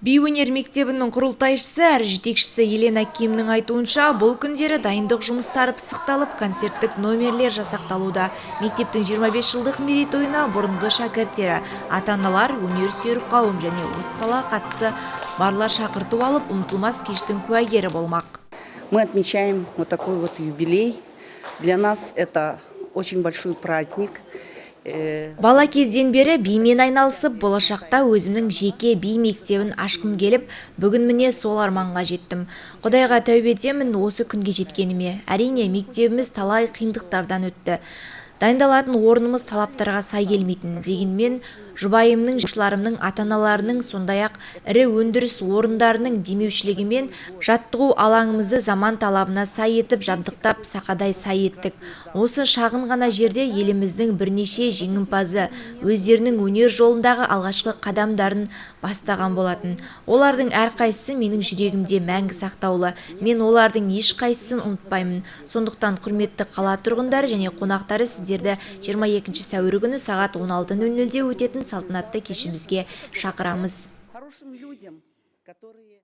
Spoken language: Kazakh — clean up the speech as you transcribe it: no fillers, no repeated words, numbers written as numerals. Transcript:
Би өнер мектебінің құрылтайшысы әрі жетекшісі Елена Кимнің айтуынша, бұл күндері дайындық жұмыстары пысықталып, концерттік номерлер жасақталуда. Мектептің 25 жылдық мерейтойына бұрынғы шәкірттері, ата-аналар, өнер сүйер қауым және осы салаға қатысы барлар шақырту алып, ұмытылмас кештің куәгері болмақ. Мы отмечаем вот такой вот юбилей. Для нас это очень большой праздник. Бала кезден бері бимен айналысып, болашақта өзімнің жеке би мектебін ашқым келіп, бүгін, міне, сол арманға жеттім. Құдайға тәубе етемін осы күнге жеткеніме. Әрине, мектебіміз талай қиындықтардан өтті. Дайындалатын орнымыз талаптарға сай келмейтін. Дегенмен жұбайымның, оқушыларымның ата-аналарының, сондай-ақ ірі өндіріс орындарының демеушілігімен жаттығу алаңымызды заман талабына сай етіп жабдықтап, сақадай сай еттік. Осы шағын ғана жерде еліміздің бірнеше жеңімпазы өздерінің өнер жолындағы алғашқы қадамдарын бастаған болатын. Олардың әрқайсысы менің жүрегімде мәңгі сақтаулы. Мен олардың ешқайсысын ұмытпаймын. Сондықтан, құрметті қала тұрғындары және қонақтары, сіздерді 22 сәуір күні сағат 16:00-де өтетін салтанатты кешімізге шақырамыз. Хорошим людям, которые.